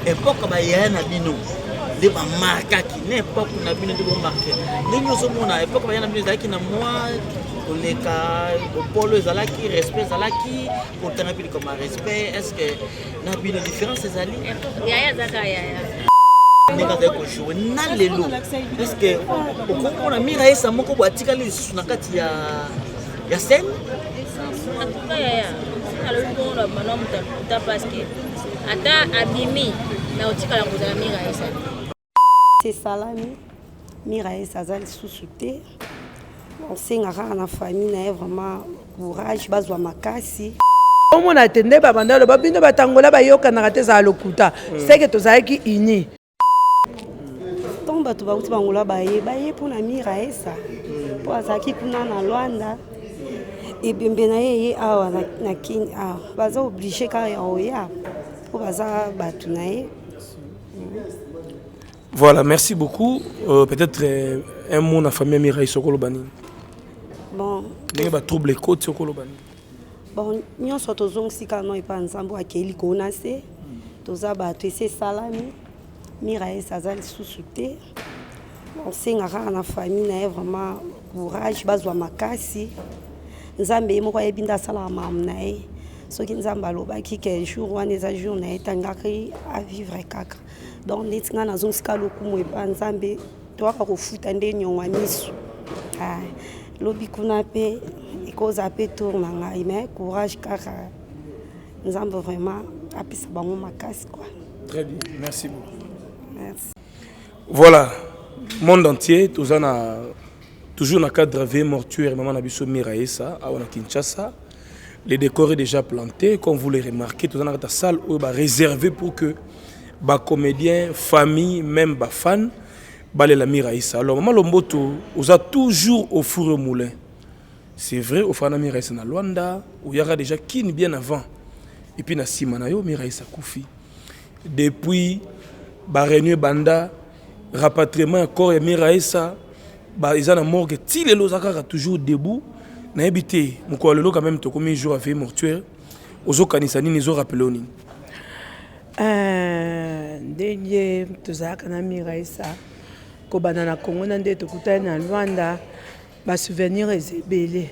Époque bayaya na bino nde bamarkaki na époque na bino nde bomarke ndenge ozomona. Époque bayaya na bino ezalaki na mwa koleka bopolo, ezalaki respect, ezalaki kotanga mpe likambo ya respect. Est ce que na bino différence ezali? Yaya azaka yaya. Ndenge azali kojouer na lelo, est ce que okomona Miraesa moko bo atikali lisusu na kati ya scène? En tout cas, yaya, alobi bongo na mana moto alokuta, parce que ata abimi na otikala kozala Miraesa. Esalami, Miraesa aza lisusu te. Osenga kaka na famille na ye vraiment courage, bazwa makasi. Omona te nde babanda loba bino batangola bayokanaka te, ezala lokuta, seke tozalaki uni. Ntongo bato bauti bangola, baye baye mpona Miraesa, mpo azalaki kuna na Lwanda. Ebembe na ye ye awa na Kini awa, baza obligé kaka ya oya mpo baza bato na ye. Voilà, merci beaucoup. Peut-être un mot na famille Miraesa, okoloba nini? Bon. Ndenge batrouble ekoti, okoloba nini? Bon, nyonso tozongisi kaka no epa Nzambe akei likolo na se. Toza bato, esi esalami, Miraesa aza lisusu te. Osenga kaka na famille na ye vraiment courage, bazwa makasi. Nzambe ye moko ayebi nde asalaka makambo na ye. Soki Nzambe alobaki ke jour wana eza jour na ye, tangaki avivre kaka. Donc neti ngai nazongisika lokumu epa Nzambe, toyaka kofuta nde nyongo ya miso. Lobi kuna mpe ekozala mpe tour na ngai, mais courage kaka. Nzambe vraiment apesa bango makasi quoi. Très bien, merci beaucoup. Merci. Voilà, monde entier, toza na toujours na cadre veillée mortuaire maman na biso Miraesa awa na Kinshasa. Le décor est déjà planté, comme vous le remarquez. Toza na kati ya salle oyo ba réservé pour que ba comédien, famille, même ba fan balela Miraesa. Alors mama Lomboto, oza toujours au four et au moulin. C'est vrai, ofana Miraesa na Luanda, oyaka déjà Kini bien avant, et puis na nsima na yo Miraesa kufi. Depuis baréunion ebanda, rapatriement ya corps ya Miraesa eza na morgue ti lelo, oza kaka toujours debout. Nayebi te, mokolo lelo quand même tokomi jour ya veillée mortuaire, ozokanisa nini? Ezorappeler yo nini? Ndenge tozalaka na Miraesa kobanda na Kongo na nde tokutani na Lwanda, basouvenir eza ebele.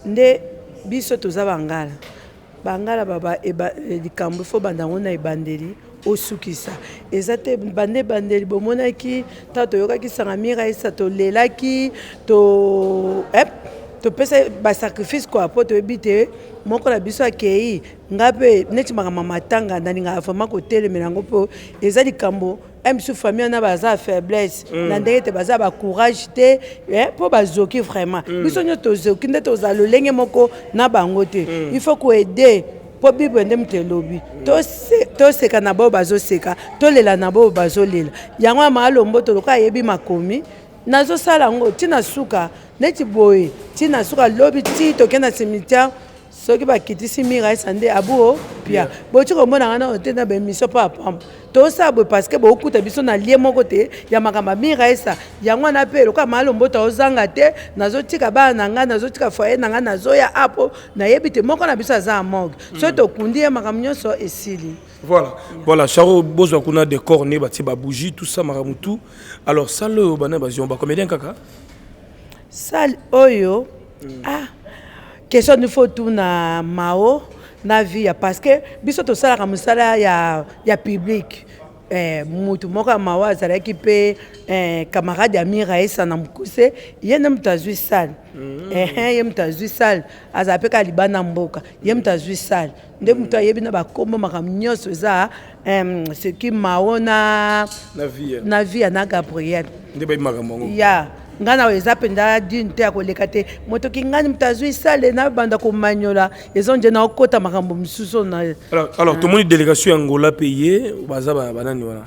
Nde biso toza bangala, bangala baba likambo ifo banda yango na ebandeli, osukisa eza te. Banda ebandeli, bomonaki ntango toyokaki sanga Miraesa, tolelaki, to topesa basacrifice kua, mpo toyebi te moko na biso akei. Nga mpe neti makambo ya matanga, nalingaka vraiment kotelemela yango, mpo eza likambo biso famille wana baza faiblesse na ndenge te, baza bacourage te, mpo bazoki vraiment. Biso nyonso tozoki nde tozala lolenge moko na bango te. Il faut koaider, mpo Bible nde moto elobi toseka na bao bazoseka, tolela na bao bazolela. Yango ya Maalomboto, lokola ayebi makomi, nazosala yango ntina suka neti boye, ntina suka lobi ti tokende na cimetière. Soki bakitisi Miraesa nde abuo pia, boti komona nga nano te na baémission mpo apamba. Tosala boye parce que bokuta biso na lie moko te ya makambo ya Miraesa. Yango wana mpe lokola Malomboto ozanga te, nazotika bana na ngai, nazotika foyer na ngai, nazoya apo nayebi te moko na biso aza ya morgue. Soki tokundi ye, makambo nyonso esili. Voilà, Charo, bozwa kuna décor ne batie babougie, tout ça, makambo tout. Alors salle oyo, bana bazwi bacomédien kaka? Salle oyo, ah, question il faut tuna Mao na Via, parce que biso tosalaka mosala ya public. Mutu moko ya Mao azalaki mpe camarade ya Miraesa na mokuse. Ye nde moto azwi salle. Ye moto azwi salle, azala mpe kaka libanda mboka. Ye moto azwi salle, nde moto ayebi na bakombo, makambo nyonso eza soki Mao na Via na Gabriel. Nde bayebi makambo yango. Ya ngai na eza mpenza dine te ya koleka te. Moto kingani moto azwi salle, nabanda komanyola, eza nde naokota makambo mosusu na. Alors tomoni délégation ya Ngola mpe ye, baza banani wana?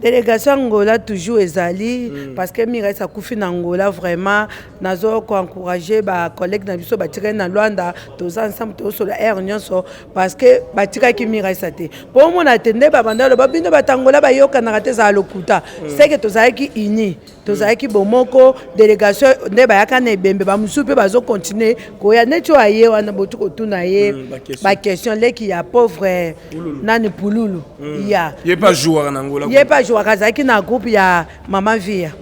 Délégation Angola toujours ezali, parce que Miraesa akufi na Angola. Vraiment nazo koencourager bacollègue na biso batikali na Lwanda, toza ensemble, tozosola aire nyonso, parce que batikaki Miraesa te. Mpo omona te nde babanda loba bino batangola bayokanaka te, ezala lokuta, seke tozalaki uni. Tozalaki bomoko, délégation nde bayaka na ebembe, bamosusu mpe bazocontinue koya. Neti oyo aye wana, boti kotuna ye baquestion. Leki ya pauvre nani, Pululu ya. Ye mpe ajouaka na Angola. Ye mpe ajouaka, azalaki na groupe ya Mama Via.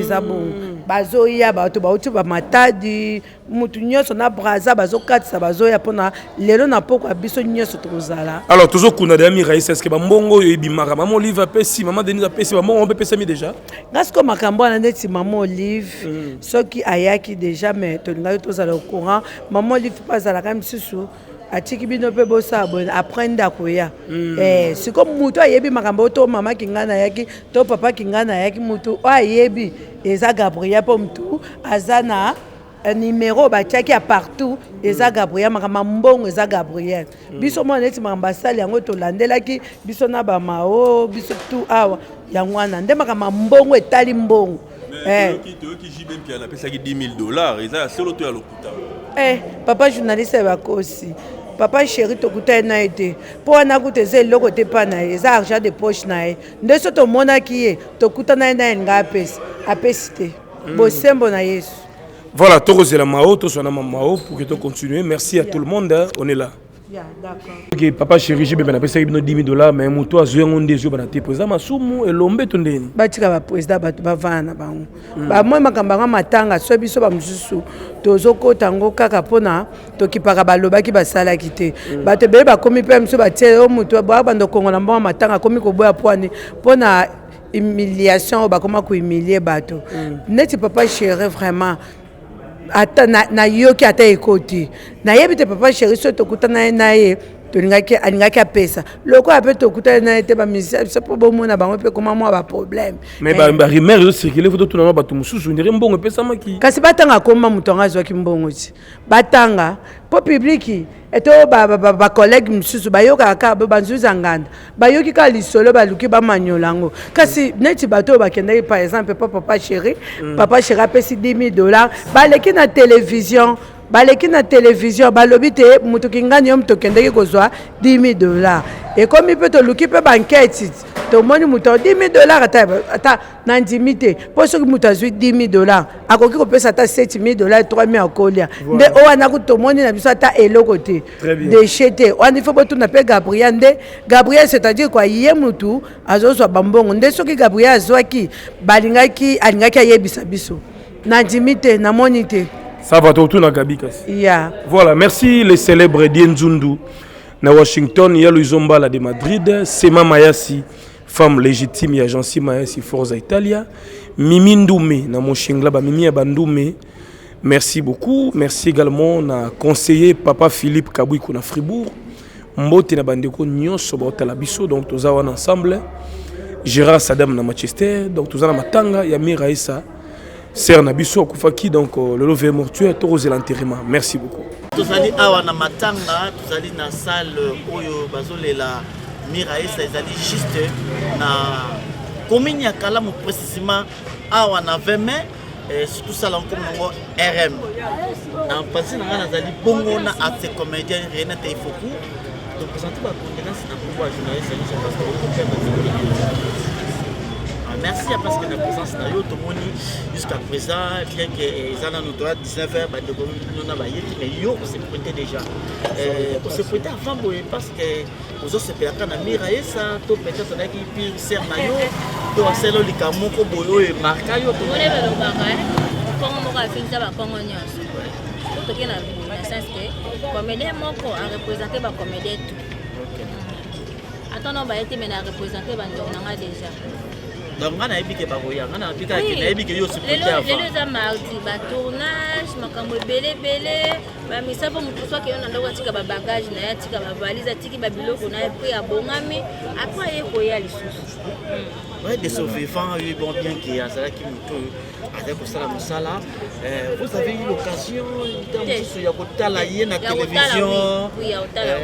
Eza bongo, bazoya, bato bauti bamatadi, mutu nyonso na Braza bazokatisa, bazoya mpona lelo na poko ya biso nyonso tokozala. Alors tozokunda deya Miraisa. Est-ce bambongo oyo ebimaka, Mama Olive apesi, Mama Denise apesi, bambongo mpe epesami déjà? Nga sikoyo makambo wana, neti Mama Olive, soki ayaki déjà, mais tolingaki tozala au courant. Mama Olive mpe azalaka misusu, atiki bino mpe bosala boye, après nde akoya. Sikoyo motu ayebi makambo oyo, to mama kingai nayaki, to papa kingai nayaki, motu oyo ayebi eza Gabriel, mpo motu aza na numéro batiaki ya partout eza Gabriel. Makambo ya mbongo eza Gabriel. Biso mwana neti makambo asali yango, tolandelaki biso na bamao biso tu awa. Yango wana nde makambo ya mbongo etali mbongo. Toyoki JB Mpiana apesaki 10 000 $. Eza ya solo to ya lokuta? Papa journaliste, bakosi. Papa chéri, tokuta ye na ye te, mpo wana kuta eza eloko te mpa na ye, eza argent de poche na ye. Nde so tomonaki ye, tokutana ye na ye, nga apesi, apesi te. Bosembo na Yesu. Voilà, tokozela mao, toswana mao pour que to continuer. Merci à tout le monde, hein, on est là. Yeah, d'accord. Ok, papa chéri JB napesaki bino 10 000 $, mais moto azwi yango nde ezobana te, po eza masumu elombe to ndeni. Batika baprésident, bato bavanda na bango. Bamoi makambo yango matanga, so biso bamosusu tozokota yango kaka mpona tokipaka. Balobaki basalaki te. Bato ebele bakomi mpe miso batie o moto banda kongola mbongo matanga, akomi koboya pwani mpona humiliation oyo bakoma kohumilie bato. Neti papa chéri, vraiment, ata nayoki ata ekoti, nayebi te. Papa chéri, so tokutana ye na ye, tolingaki, alingaki apesa lokola mpe tokutani na ye te. Bamusicien biso mpo bomona bango mpe koma mwa baproblème. Mais barumeur ezocircule, fo totuna na bato mosusu ndenge mbongo epesamaki. Kasi batanga koma moto yango azwaki mbongo ti batanga mpo public eto bacollègue mosusu bayokaka kaka banzuzi nganda, bayoki kaka lisolo, baluki bamanyola yango. Kasi neti bato oyo bakendaki, par exemple pa papa chéri, papa chéri apesi 10 000 $, baleki na télévision, baleki na télévision, balobi te moto kingani yo moto okendeki kozwa 10 000 $. Ekomi mpe toluki mpe bankete, tomoni moto 10 000 $, ata nandimi te, mpo soki moto azwi 10 000 $, akoki kopesa ata 7 000 $, 3 000 akolia. Nde oyo wana kutu tomoni na biso ata eloko te, déchet te. Wana ifo botuna mpe Gabriel. Nde Gabriel, c'est-à-dire kwa ye motu azozwa bambongo. Nde soki Gabriel azwaki, balingaki, alingaki ayebisa biso. Nandimi te, namoni te. Ça va, totuna Gabi kasi. Ya. Voilà, merci les célèbres Dienzundu na Washington, ya Louison Mbala de Madrid, Sema Mayasi, femme légitime ya Jansi Mayasi, Forza Italia, Mimi Ndoumé na Mönchengladbach, ba Mimi ya Bandoumé. Merci beaucoup. Merci également na conseiller papa Philippe Kabouiko na Fribourg. Mbote na bandeko nyonso baotala biso, donc toza wana ensemble. Gérard Sadam na Manchester, donc toza na matanga ya Mira Essa, sœur na biso akufaki, donc lelo veillée mortuaire, tokozela enterrement. Merci beaucoup. Tozali awa na matanga, tozali na salle oyo bazolela Mira Esa, ezali juste na commune ya Kalamu, précisément awa na 20 mai, surtout sala nkombo nango RM. Na mpasi na ngai nazali bongo na artiste comédien Renate Ifoku. Toprésente bacondoléance na nkombo ya journaliste nyonso parce que okoperdre. Merci parce que na présence na yo tomoni jusqu'à présent, bien que eza nano toya 19 heures, bandeko bino na bayeti, mais yo ose pointe déjà, ose pointe avant boye parce que ozosepelaka na Mira Esa, to peut-être azalaki pire sœur na yo, to asala likambo moko boye oyo emarka yo? Mone balobaka kongo moko afingisa bakongo nyonso. Po toke na sens ke comédien moko areprésente bacomédien tout. Ata no baye te, me na représente bandeko na nga déjà. Donc nga nayebi ke bakoya, nga nayebi kaka ke nayebi ke yo ose pointe lelo avant. Eza mardi, batournage, makambo ebele ebele, bamisa mpo motu so akende na ndako, atika babagage na ye, atika bavalise, atiki babiloko na ye, mpe abongami, après aye koya lisusu. Ouais, de son vivant, oui, bon, bien que azalaki moto oyo azali kosala mosala, vous avez eu l'occasion ntango mosusu ya kotala ye na Ya kotala, télévision? Oui, ya kotala.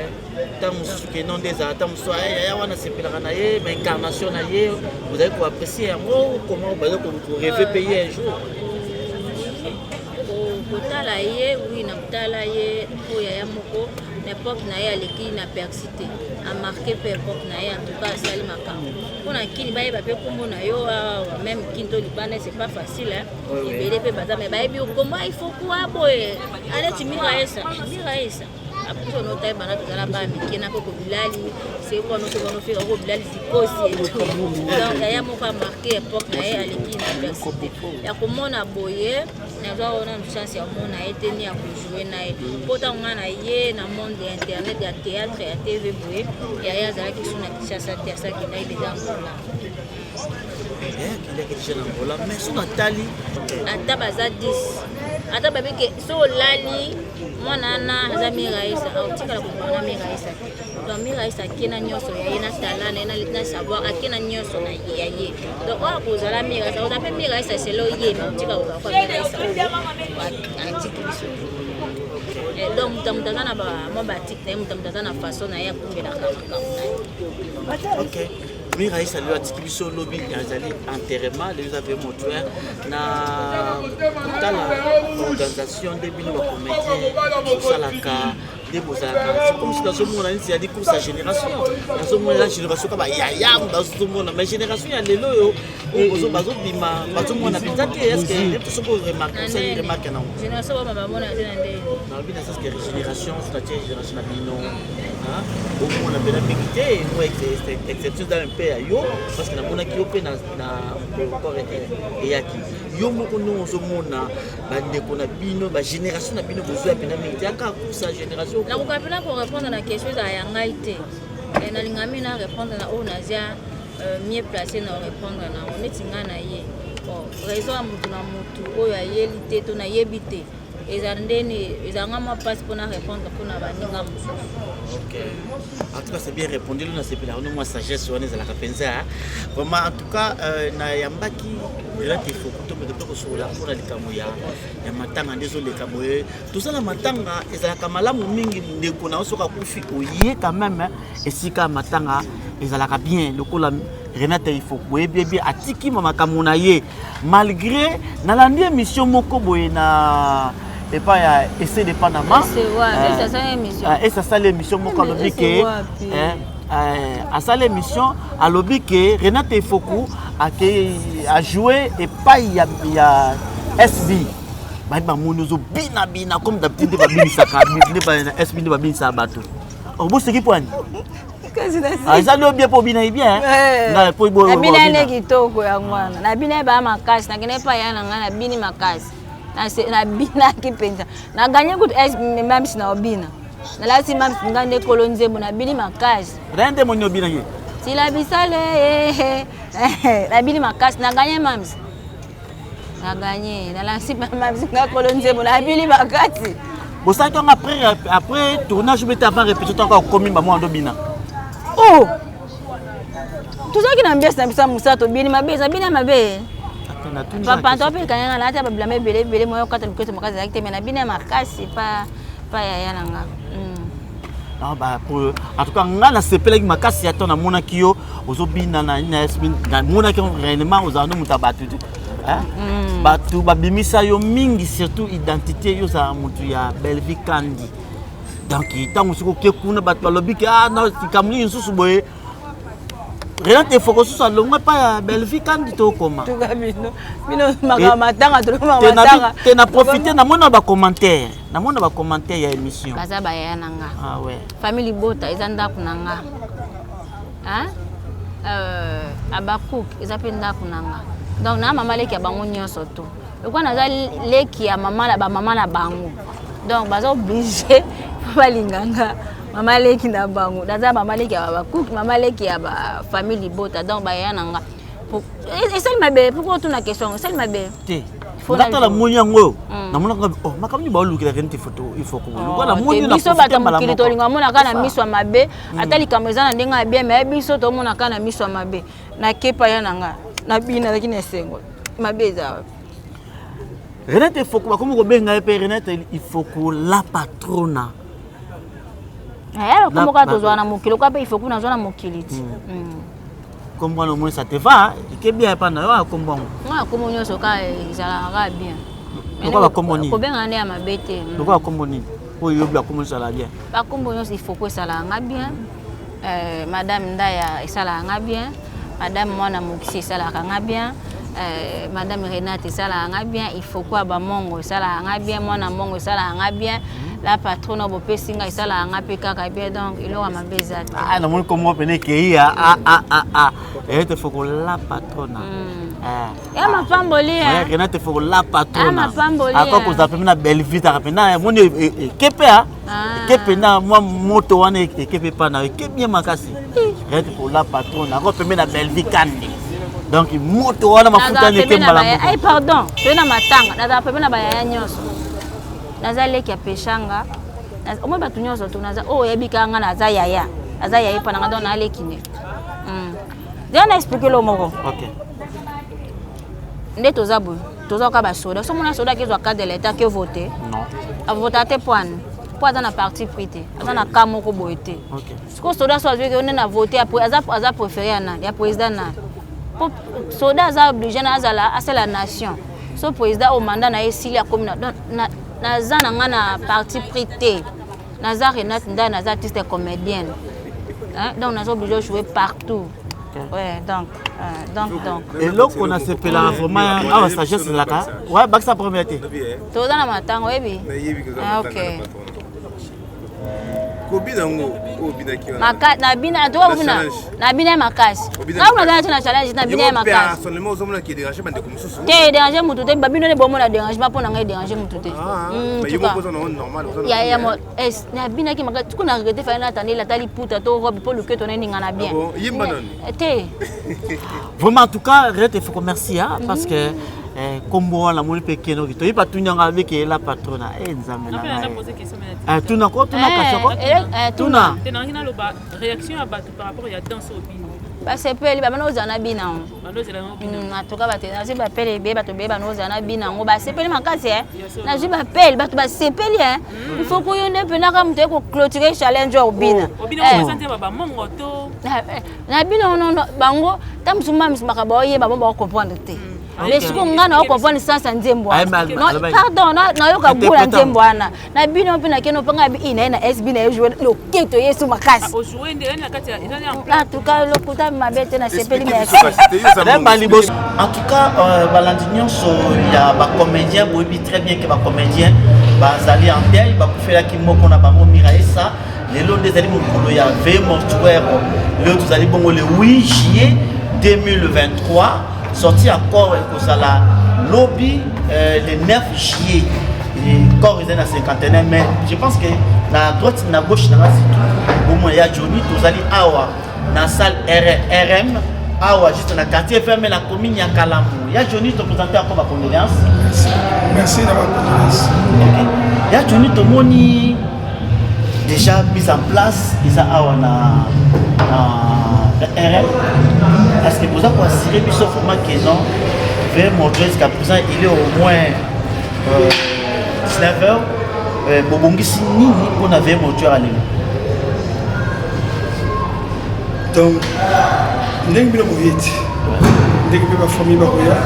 Ntango mosusu ke non, nde ezala ntango mosusu aya wana sepelaka na ye, baincarnation na ye, vous avez koapprécier yango comment? Bazali korêve mpe ye un jour? Kotala ye, oui, na kotala ye mpo yaya moko. Na époque na ye aleki na persi te, amarqué mpe époque na ye. En tout cas asali makambo mpona kini, bayeba mpe nkombo na yo awa, même kini to libanda, c'est pas facile, hein. Ebele mpe baza, mais bayebi yo nkombo Ifoku boye aleti Miraesa, Miraesa. Biso notayebana, tozala bana mike na koko bilali sebonosobonofika koko bilali zikosi et tout. Donc yaya moko amarqué époque na ye, aleki na persi te. Ya komona boye, nazwa wana chance ya komona ye te, ni ya kojouer na ye, mpo ntango ngai na ye na monde ya internet, ya théâtre, ya TV boye, yaya azalaki su na Kinshasa te, asalaki déjà Angola. Akendaki déjà na Angola, mais so natali Ata baza 10, ata babike so olali mwana wana aza Miraesa, aotikala kozala na Miraesa te. Donc Miraesa ake na nyonso ya ye, na tala na ye, na savoir, ake na nyonso na ye ya ye. Donc oyo akozala Miraesa, oza mpe Miraesa selo ye, mais otika kozala kwa Miraesa oyo atiki biso te. Donc moto moto aza na mwa batike na ye, moto moto aza na façon na ye akumbelaka makambo na ye. Ok, Miraesa lelo atiki biso, lobi azali enterrement, lelo eza veillée mortuaire. Na kotala organisation nde bino bacomédien bosalaka, nde bozalaka, c'est comme si nazomona neti yali course ya génération. Nazomona eza génération ka bayaya bazomona, mais génération ya lelo oyo oyo bazobima, bazomona mpenza te. Est-ce que soki oremarque, osali remarque nango? Génération bama bamona te na ndenge? Nalobi na sens que génération, c'est-à-dire génération na bino omona mpena mingi te, mwa exception eza mpe ya yo, parce que namonaki yo mpe na encore eyaki yo moko. Ndongo ozomona bandeko na bino, bagénération na bino, bozwa mpena mingi te, aka course ya génération. Nakoka mpena korépondre na question ezala ya ngai te. Nalinga mingi na répondre na oyo nazia mieux placé na répondre nango, neti ngai na ye. Bon, raison ya mutu na mutu oyo ayeli te to nayebi te, ezala ndeni, ezalanga mwa mpasi mpona répondre mpona baninga mosusu. Ok, en tout cas c'est bien répondu. Lo nasepelaka no mwa sagesse wana ezalaka mpenza vraiment. En tout cas nayambaki Renate Ifoku, tomeka mpe kosokola mpona likambo ya matanga nde ezoleka boye. Tosala matanga ezalaka malamu mingi. Ndeko na yo soki akufi, oye quand même esika ya matanga, ezalaka bien. Lokola Renate Ifoku, boyebi yebi atiki ma makambo na ye, malgré nalandi émission moko boye na epai ya Ese de Panama. Ese asali émission moko, alobi ke asali émission, alobi ke Renate Ifoku ake ajoue epai ya SB, bayebi bamoni ozobinabina comme d'habitude, nde babinisaka nde na SB, nde babinisaka bato. Oboseki pwani ezali yo bien mpo obinaki bien. Nabina nde kitoko yango wana, nabina ye baya makasi, nakende epai ya na ngai, nabini makasi, nabinaki mpenza, naganye kutu mamisi na obina, nalati mamisi ngai nde kolo nzembo, nabini makasi. Rain nde moni obinaki. Sila bisale, nabini makasi, naganye mamisi, naganye, nalasi mamisi ngai kolo nzembo, nabini makasi. Bosalaki yango après tournage obete, avant répétition, tango okomi bamwana ndobina? Oh, tozalaki na ambiance na biso ya mosala, tobini mabe, eza bina mabe. Panto mpe ekanganga na ata babilamba ebele ebele, moyo okata loketo makasi ezalaki te, mais na bino ya makasi pa yaya na nga. En tout cas nga nasepelaki makasi ya to namonaki yo ozobina, namonaki réellement ozala no moto ya bato te. Bato babimisa yo mingi, surtout identité yo ozala motu ya Bellevie Kandi. Donc ntango soki oke kuna, bato balobi ke likambo nini lisusu boye, Renate Efoko susu alongwa epai ya Bellevie Kandi, tokoma. Te, na profite, namoni na bacommentaire, namoni na bacommentaire ya émission. Baza bayaya na nga. Ah ouais. Famille libota eza ndako na nga. Abakuk eza mpe ndako na nga. Donc na mama leki ya bango nyonso to lokola naza leki ya mama na bamama na bango, donc baza obligé po balinga nga mama leki na bango. Naza mama leki ya bakuki, mama leki ya bafamille libota, donc bayaya na nga. Esali mabe pourquoi otuna question? Esali mabe? Te, nga tala moni yango oyo namonaka makambo nini baolukelaka neti photo Ifoko. Biso bato ya mokili tolinga omona kaka na miso ya mabe. Ata likambo eza na ndenge ya bien, mais biso tomona kaka na miso ya mabe. Nakepa ya na nga, nabini, nazalaki na esengo, mabe eza wapi? Renate Ifoko, bakomi kobenga ye mpe Renate Ifoko la patrona. Kombo kaka tozwa na mokili, oka mpe Ifoku nazwa na mokili ti. Kombo wana omoni, ça te va, eke bien epa na yo ya kombo yango. Nga kombo nyonso kaka ezalaka kaka bien. Lokola kombo nini? Kobenga nde ya mabe te. Lokola kombo nini? Mpo yobi bakombo ezala bien. Bakombo nyonso ifoko esalaka nga bien. Madame Ndaya esalaka nga bien. Madame Mwana Mokisi esalaka nga bien. Madame Renate esalaka nga bien. Ifoko ya bamongo esalaka nga bien. Mwana mongo esalaka nga bien. La patronne oyo bopesi nga esalaka nga mpe kaka bien. Donc eloko ya mabe eza te. Ah, namoni kombo pene ekei ya a a a a Renate Foko la patrona. Ah. Ya mapamboli ya. Renate Foko la patrona. Ya mapamboli. Ako kozala pembe na Bellevue taka pena amoni ekepe a. Ekepe na mwa moto wana ekepe pa na eke bien makasi. Renate Foko la patrona. Ako pembe na Bellevue kandi. Donc moto wana mafuta ni eke mbala moko. Ay pardon, toye na matanga, nazala pembe na bayaya nyonso. Naza leki ya peshanga. Omoi bato nyonso to naza oyo oyebi kaka nga naza yaya. Aza yaya epa na nga donc naleki nde. Deja na expliquer lo moko. Okay. Nde toza boye toza kaka basoda so mona soda akezwa carte de l'etat ke vote avota te po ani po aza na parti pris te aza na ka moko boye te sikoyo soda so azwiki nde na vote aza préféré ya nani ya président nani po soda aza obligé na azala asala nation so président oyo mandat na ye esili akomi na donc naza na nga na parti pris te. Naza Renate Ndaya, naza artiste comédienne. Hein? Donc naza obligé de jouer partout. Ouais, donc, donc. Eloko na sepelaka vraiment awa sagesse ezalaka. Ouais, bakisa première te. Toza na matanga oyebi? Ah, ok. Kobina yango oyo obinaki wana. Maka na bina en tout cas kobina na bina makasi. Nga kuna na na challenge na bina makasi. Personnellement ozomona ke déranger bandeko mosusu. Te déranger mutu te ba bino ne bomona dérangement mpo na ngai déranger mutu te. Mais yo moko oza na normal oza na. Ya ya mo es na binaki makasi kuna regretter fallait na attendre la tali puta to robe mpo luketo na ninga na bien. Bon, yemba nani? Te. Vraiment en tout cas Rete faut merci hein parce que kombo wana namoni mpe kenoki toyebi batuni yango abeke la patrona e nzambe na ngai tuna ko tuna kasha ko tuna te nangi naloba réaction ya bato par rapport ya danse obino basepeli bamana ozala na bina yango en tout cas bato nazwi bapele ebele bato ebele bana ozala na bina yango basepeli makasi e nazwi bapele bato basepeli e il faut koyo nde mpenaka moto ye koclôturer challenge oyo obina na bino nono bango ta mosusu ma mosusu makambo baoyeba bango bakocomprendre te mais sikoyo ngai nayo comprendre sens ya nzembo wana pardon nayoka gout na nzembo wana na bino mpe nakende mpe ngai bi naye na sb na ye joue loketo yesu makasi en tout cas lokuta mabe te nasepeli merci. En tout cas, balandi nyonso ya bacomédien boyebi très bien ke bacomédien bazali en deuil, bakufelaki moko na bango Miraesa. Lelo nde ezali mokolo ya veille mortuaire. Lelo tozali bongo le 8 juillet 2023. Sortie ya corps ekozala lobi le 9 juillet. Et corps ezali na cinquantenaire, mais je pense que na droite na gauche na nga surtout bomoi ya Johnny tozali awa na salle RM awa juste na quartier FM na commune ya Kalamu. Ya Johnny to présenter encore ba condoléances. Merci na ba condoléances. Okay. Ya Johnny tomoni déjà mise en place eza awa na RM. Est-ce que vous avez assuré biso vraiment que non vers mortuaire jusqu'à présent il est au moins 19 heures. Bobongisi nini mpona veille mortuaire ya lelo? Donc ndenge bino boye ti ndenge mpe bafamille bakoya,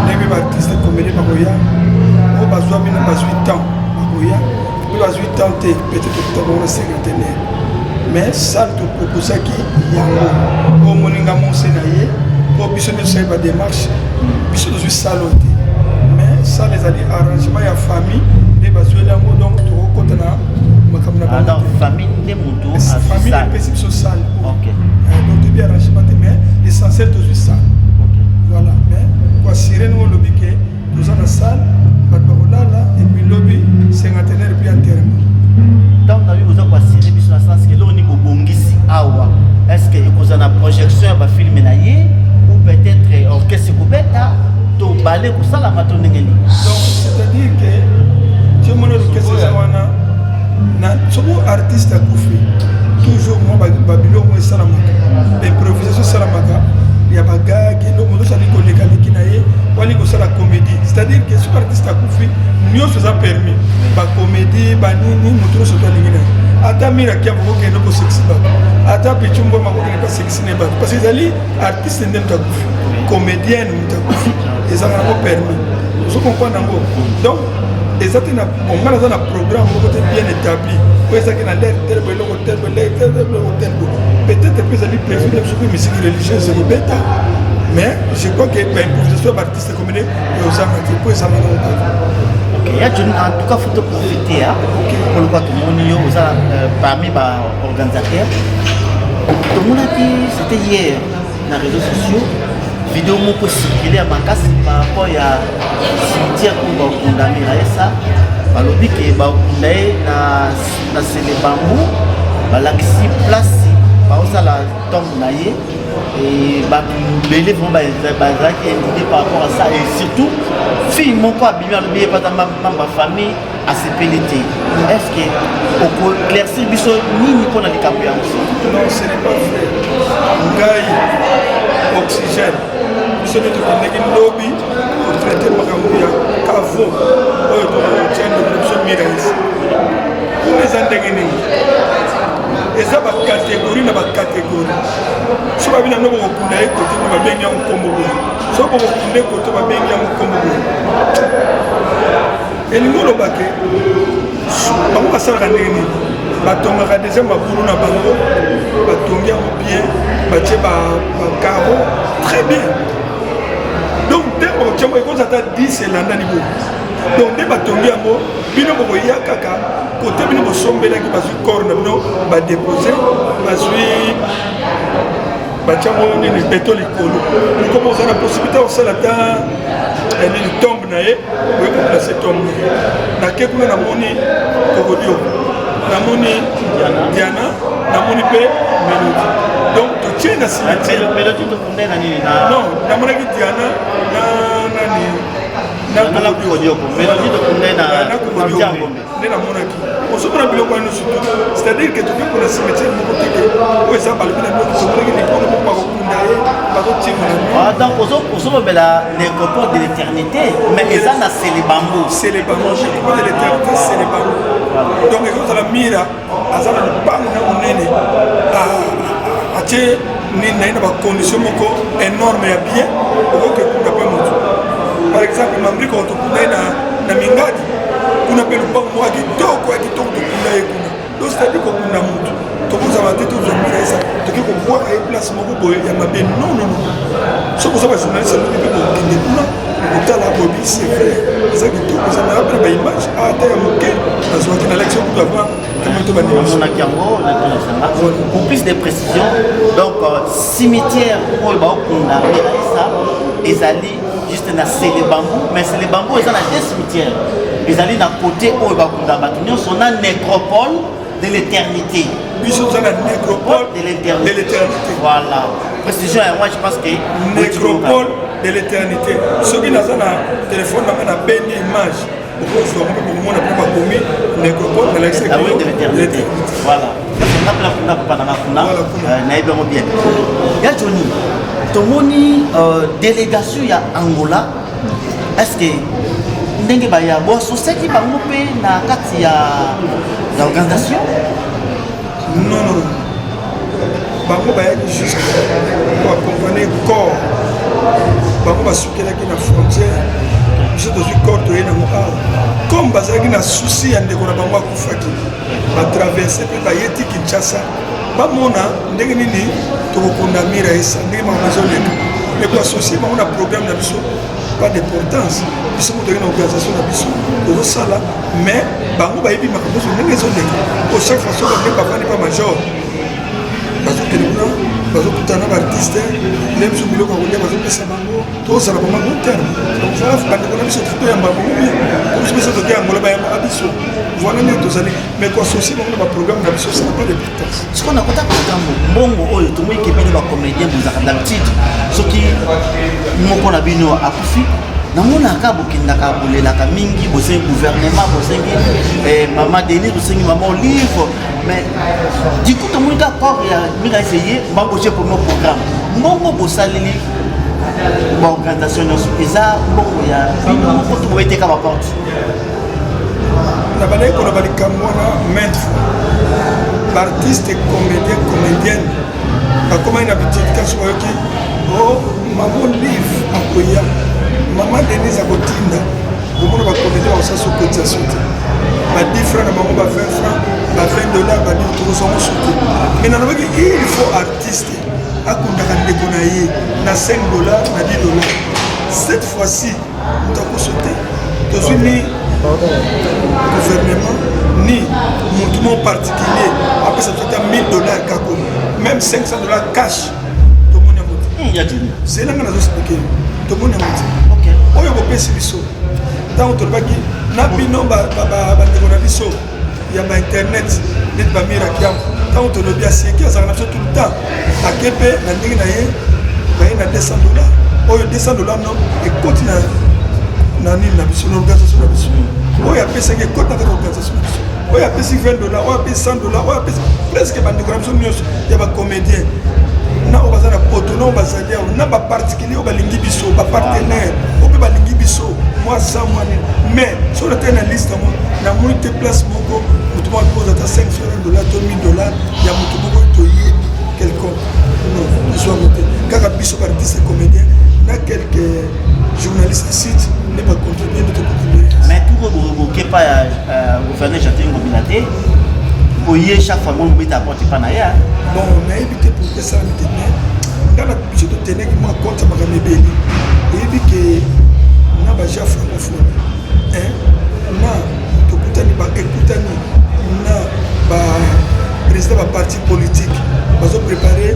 ndenge mpe baartiste comédien bakoya, oyo bazwa bino bazwi temps bakoya, mpe bazwi temps te peut-être okuta bango na cinquantenaire. Mais salle toproposaki yango oyo moninga monse na ye mpo biso nde tosali badémarche, biso tozwi salle oyo te, mais salle ezali arrangement ya famille nde bazweli yango. Donc tokokota na makambo na bango te. Famille nde moto azwi famille salle. Epesi biso salle. Ok. Donc toyebi arrangement te, mais l'essentiel tozwi salle. Voilà, mais koassurer ndenge olobi ke toza na salle, bato bakolala et puis lobi cinquantenaire puis enterrement. Ntango na bino boza koassurer biso na sens ke eloko nini bobongisi awa, est ce que ekozala na projection ya bafilme na ye ou peut-être orchestre ekobeta to bale kosalama to ndenge nini? Donc c'est-à-dire que ti omoni orchestre eza wana na soki artiste akufi, toujours mwa babiloko esalamaka, improvisation esalamaka ya bagage, eloko moto azali koleka leki na ye wali kosala comédie. C'est-à-dire que soki artiste akufi, nyonso eza permis, bacomédie banini, moto nyonso to alingi na ye. Ata Mira Kiambo kokende kosekisi bato, ata Pichu Mboma kokende kosekisi ne bato, parce que ezali artiste nde moto akufi, comédienne moto akufi, ezalaka nango permis, ozo comprendre yango. Donc Eza te na nga naza na programme moko te bien établi oyo ezalaki na lere tel boye, eloko tel boye, lere tel boye, eloko tel boye. Peut-être mpe ezali prévu na biso mpe misiki religieuse ekobeta, mais je crois que baimprovisation ya baartiste comédien eozanga te mpo ezanga nango kaka. Ok, ya Johnny, en tout cas, faut te profiter, hein. Pour le coup, tout le monde, oza parmi ba organisateurs. Tout le monde a dit, c'était hier, dans les réseaux sociaux, vidéo moko circulé ya makasi par rapport ya cimetière oyo bakunda Miraesa. Balobi ke bakunda ye na Sele Bambu, balakisi place baosala tombe na ye et bato ebele vraiment bazalaki indigné par rapport à ça. Et surtout fille moko abimi, alobi ye pata membre famille asepeli te. Est ce que okoéclaircir biso nini mpona likambo yango? Non, ce n'est pas vrai. Ngai Oxygène, biso nde tokendaki lobi kotraiter makambo ya caveau oyo tokotia ndeko na biso Miraesa. Kuna eza ndenge nini? Eza bacatégorie na bacatégorie. So babi na bino bokokunda ye kote kuna, babengi yango nkombo boye. So bokokunda ye kote, babengi yango nkombo boye. Elingi oloba ke bango basalaka ndenge nini? Batongaka deja mabulu na bango, batongi yango bien, batie bacarreaux très bien. Donc nde bakotia yango, ekozala ata 10 elandani boye. Donc nde batongi yango, bino bokoya kaka kote bino bosombelaki, bazwi corps na bino, badépose, bazwi, batiango nini, beto likolo. Likolo oza na possibilité osala ata nini, tombe na ye, oye koplacer tombe na ye. Nake kuna, namoni Kokodio, namoni Diana, namoni mpe Mélodie. Donc totie na cimetière. Non, namonaki Diana na nani. Na nde namonaki ozomona biloko wana nyonso tu. C'est-à-dire que toke mpona cimetière moko teke oyo eza balobi na biloko tomonaki likolo moko bakokunda ye, bazotimona. Donc ozolobela nécropole de l'éternité, mais eza na Selebambo. Selebambo, nécropole de l'éternité, Selebambo. Donc ekozala Mira aza na lopango na monene, atie nini na ye na bacondition moko énorme ya bien, okoki ekunda mpe motu. Par exemple, Mambriko, tokunda ye na Mingadi kuna mpe, lopango moko ya kitoko ya kitoko, tokunda ye kuna. Donc c'est-à-dire kokunda motu, tokozala te tozwa Mira eza toki kobwaka ye place moko boye ya mabe. Non, non, non. Soki oza bajournaliste, alobi mpe kokende kuna kotala bobi, c'est vrai, eza kitoko, eza na mpe na baimage ata ya moke nazwaki na lektion kutu avant. Omonaki yango. Pour plus de précision, donc cimetière oyo baokunda Miraesa ezali juste na Sele Bambu, mais Sele Bambu eza na deux cimetières. Ezali na côté oyo bakunda bato nyonso na nécropole de l'éternité. Biso toza na nécropole de l'éternité. Voilà précision ya moi, je pense que nécropole de l'éternité. Soki naza na telefone nanga, na bendi image, okozwa ngo mpe bokomona mpe bakomi nécropole na lakisi de l'éternité. Voilà, nga mpena kuna papa nanga kuna, nayebi yango bien. Ya Johnny, tomoni délégation ya Angola. Est ce que ndenge baya boasosiaki bango mpe na kati ya organisation? Non, non, bango bayaki juste koaccompagner corps. Bango basukelaki na frontière, biso tozwi corps, toye nango awa. Comme bazalaki na souci ya ndeko na bango akufaki, batraverser mpe bayeti Kinshasa, bamona ndenge nini tokokunda Mira esa, ndenge makambo ezoleka. Mais koassocier bango na programme na biso, pas d'importance. Biso moto toyei na organisation na biso, tozosala, mais bango bayebi makambo nyonso ndenge ezoleka. Po chaque fois soki ndenge bafandi pa major, bazokende kuna, bazokutana na baartiste nde biso biloko ya kolia bazopesa bango, tozala bango bon terme. Donc voilà, bandeko na biso toyamba bango bien. Biso biso toke Angola, bayambaka biso. Voilà ndenge tozali. Mais koassocier bango na baprogramme na biso, ça n'a pas d'importance. Sikoyo nakota programme, mbongo oyo tomoyike bino bacomédien bozalaka d'habitude, soki moko na bino akufi, namonaka bokendaka, bolelaka mingi, bosengi gouvernement, bosengi mama Denis, bosengi mama Olive. Mais du coup tomoni kaka corps ya Mira essaye babotie premier programme. Mbongo bosaleli baorganisation nyonso eza mbongo ya bino moko to boyeteka baporte? Na bandaki koloba likambo wana maintes fois. Baartiste comédien, comédienne bakomaki na bitiki kasi bayoki o mama Olive akoya, mama Denise akotinda. Okomona bacomédien bakosala so cotisation te, ba 10 francs na bango, ba 20 francs, ba 20 dollars, ba nini, tokozwango so te. Mais nalobaki, il faut artiste akundaka ndeko na ye na 5 dollars, na 10 dollars. Cette fois-ci moto akoso te. Tozwi ni gouvernement ni motu moko particulier apesa biso ata 1000 dollars kako, même 500 dollars cash, tomoni yango te. Zelanga, nazoexpliquer. Tomoni yango te. Oyo bopesi biso, ntango tolobaki na bino, bandeko na biso ya bainternet neti bamira kiambo, ntango tolobi, aseki, azalaka na biso tout le temps, ake mpe na ndenge na ye, baye na 200 dollars. Oyo 200 dollars no ekoti na nini na biso, na organisation na biso. Oyo apesaki ekoti na kati ya organisation na biso. Oyo apesi 20 dollars, oyo apesi 100 dollars, oyo apesi, presque bandeko na biso nyonso ya bacomédien, na oyo baza na poto, na oyo bazali awa, na baparticulier oyo balingi biso, bapartenaire oyo mpe balingi biso, mwa 100, mwa nini. Mais soki natali na liste yango, namoni te place moko moto moko akoza ata 500 dollars to 1000 dollars ya moto moko toyebi quelconque. Non, tozwango te. Kaka biso baartiste comédien na quelques journalistes site nde bacontribue, nde tocontribue. Mais tuko bokepa ya gouverneur Gentiny Ngobila te, oye chaque fois ngo bobeta porte epa na ye. Bon, nayebi te pourquoi esalami te, mais nga na biso toteneki mwa compte ya makambo ebele. Oyebi ke na baja francophone na tokutani, ekutani na baprésident baparti politique, bazoprépare,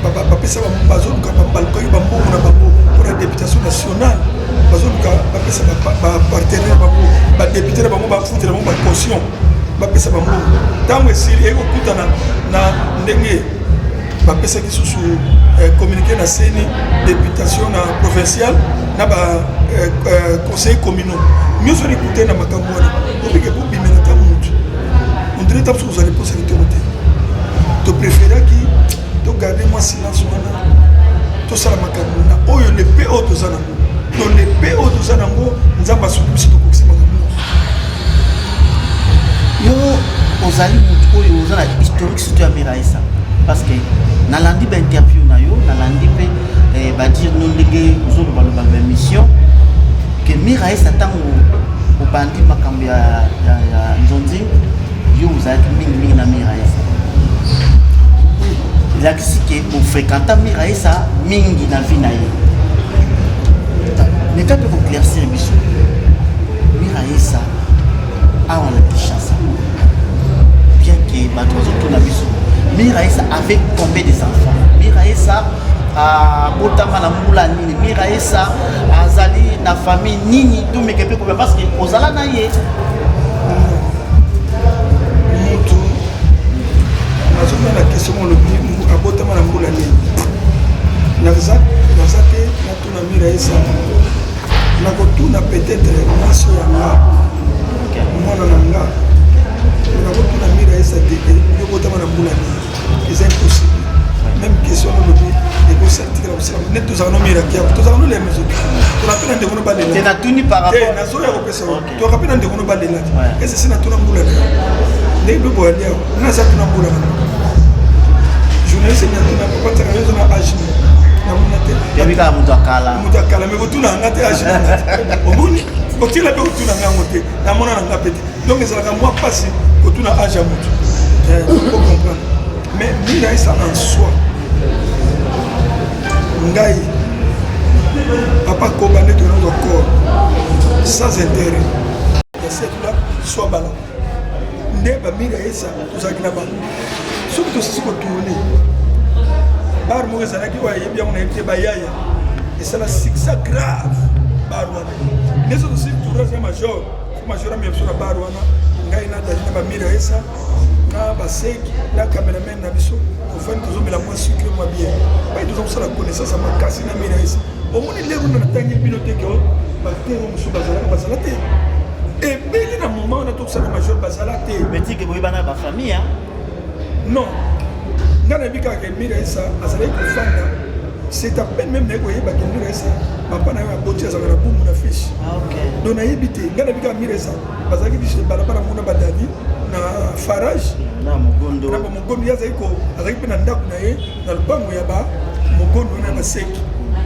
bapesa, bazoluka, balukaki bambongo na bango mpona députation nationale, bazoluka bapesa bapartenaire bango, badéputé na bango, bafutela bango bacaution, bapesa bambongo. Ntango esili, ekokutana na ndenge bapesaki susu communiqué na CENI, députation na provinciale na baconseiller communaux nyonso ekute na makambo wana. Obike bobimela ta motu ondire ta mosusu kozala réponse ya kitoko te. Topréféraki togarde mwa silence wana, tosala makambo na oyo lepe oyo toza nango. To lepe oyo toza nango, Nzambe asuki biso, tokokisa makambo nyonso. Yo ozali motu oyo oza na historique surtout ya Miraesa, parce que nalandi bainterview na yo, nalandi mpe badire no ndenge ozolobaloba baémission ke Miraesa, ntango obandi makambo ya nzonzi, yo ozalaki mingimingi na Miraesa. Elakisi ke ofréquenta Miraesa mingi na vie na ye. Meka mpe koéclaircir biso, Miraesa awa na Kinshasa, bien que bato bazotuna biso: Miraesa avec combien des enfants? Miraesa abotama na mbula nini? Miraesa azali na famille nini? Tomeke mpe kobe, parce que ozala na ye. Mutu nazomona na question, olobi abotama na mbula nini. Naza te natuna Miraesa, nakotuna peut-être mwasi oyo ya nga, mwana na nga. Nakotuna Miraesa te: yo botama na mbula nini? Eza impossible. Même question olobi ekosatikala kosala neti tozalaka no miraki yako, tozalaka no lema ezoki, toka mpe na ndeko no balela. Natuni par rapport. Nazoya kopesa, toka mpe na ndeko no balela te. Ese se natuna mbula na yo ndenge mpe boyali awa, nga naza tuna mbula na journaliste, natuna papa ntaka yo oza na age, namona te. Yabi kaka moto akala. Moto akala, me kotuna nga te age nanga te. Omoni, otila mpe kotuna nga yango te, namona na nga mpe te. Donc ezalaka mwa mpasi kotuna age ya motu po comprendre. Mais Miraesa en soi, ngai papa koba nde tozwa corps sans intérêt ya setula swa bala nde baMiraesa tozalaki na bango. Soki tosisi kotourne, bar moko ezalaki oyo ayebi yango, nayebi te, bayaya esala succès grave bar wana. Nde so tosili tournage ya major, fo major amia biso na bar wana, ngai na Dali na baMiraesa na baseki na cameraman na biso, tofandi, tozomela mwa sucre, mwa bien bai, toza kosala connaissance ya makasi na Miraesa. Omoni lero na natangeli bino te ke batere mosusu bazalaka, bazala te ebele na moment wana tokosala major, bazala te. Betike boyebana bafamille? Non, ngai nayebi kaka ke Miraesa azalaki kofanda. C'est à peine même naye koyeba ke Miraesa, papa na yo aboti, azalaka na Bumbu na fiche. Donc nayebi te. Ngai nayebi kaka Miraesa bazalaki biso balabala mona badali na farage. Na Mogondo. Na bamogondo. Ye azalaki mpe na ndako na ye na lopango ya bamogondo wana ya baseki.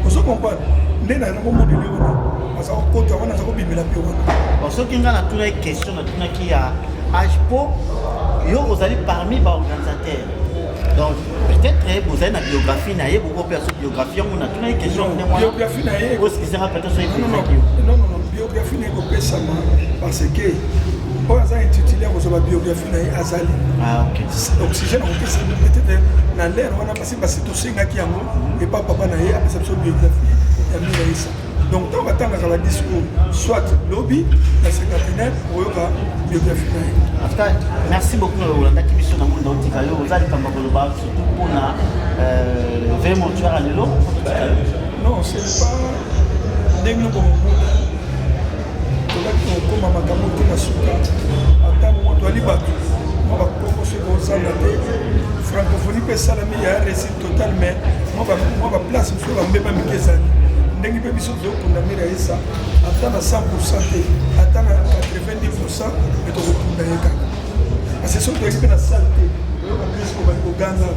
Ozo comprendre? Nde nakomonele wana aza kokota wana, aza kobimela mpe wana. Bon, soki ngai natunaki question, natunaki ya age po yo ozali parmi baorganisateur, donc peut-être bozali na biographie na ye, boko mpe aso biographie yango. Natunaki question ndenge wana. Biographie na ye osikisanga peut-être soki epesaki yo. Non, biographie na ye kopesama parce que oyo aza intitulé akozwa babiographie na ye azali. Ah, ok. Oxygène akopesa peut-être na l'air wana, parce basi tosengaki yango epa papa na ye, apesa biso biographie ya Miraesa. Donc ntango batangaka badiscours, soit lobi na cinquantenaire, oyoka biographie na ye. En tout cas, merci beaucoup na olandaki biso na munda. Otika yo oza likambo ya koloba, surtout mpona veillée mortuaire ya lelo, otika yo. Non, ce n'est pas ndenge noko momona tozaki kokóma makambo te na suka. Ata moto ali bato mwa bakongo soki ozanga te, francophonie mpe esalami ya réussite totale, mais mwa baplace mosusu bambeba mike ezali. Ndenge mpe biso tozokunda Miraesa, ata na 100 te, ata na 90, me tokokunda ye kaka, parce que soki toyaki mpe na salle te, oyoka biso kobali koganga: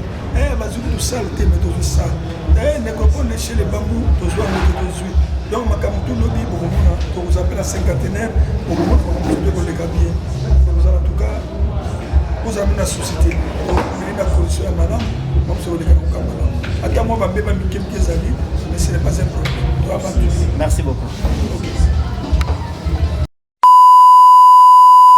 "Bazwi kutu salle te." Me tozwi salle, nécropole chez les bambou, tozwi yango te, tozwi. Donc makambo tolobi, bokomona tokozala mpe na cinquantenaire, bokomona makambo mosusu mpe koleka bien. Tokozala, en tout cas kozala mpe na société omeli na condition ya malamu, mamosu koleka na kokamba malamu. Ata mwa bambeba mike mike ezali, mais ce n'est pas un problème, toya bato. Merci beaucoup. Ok.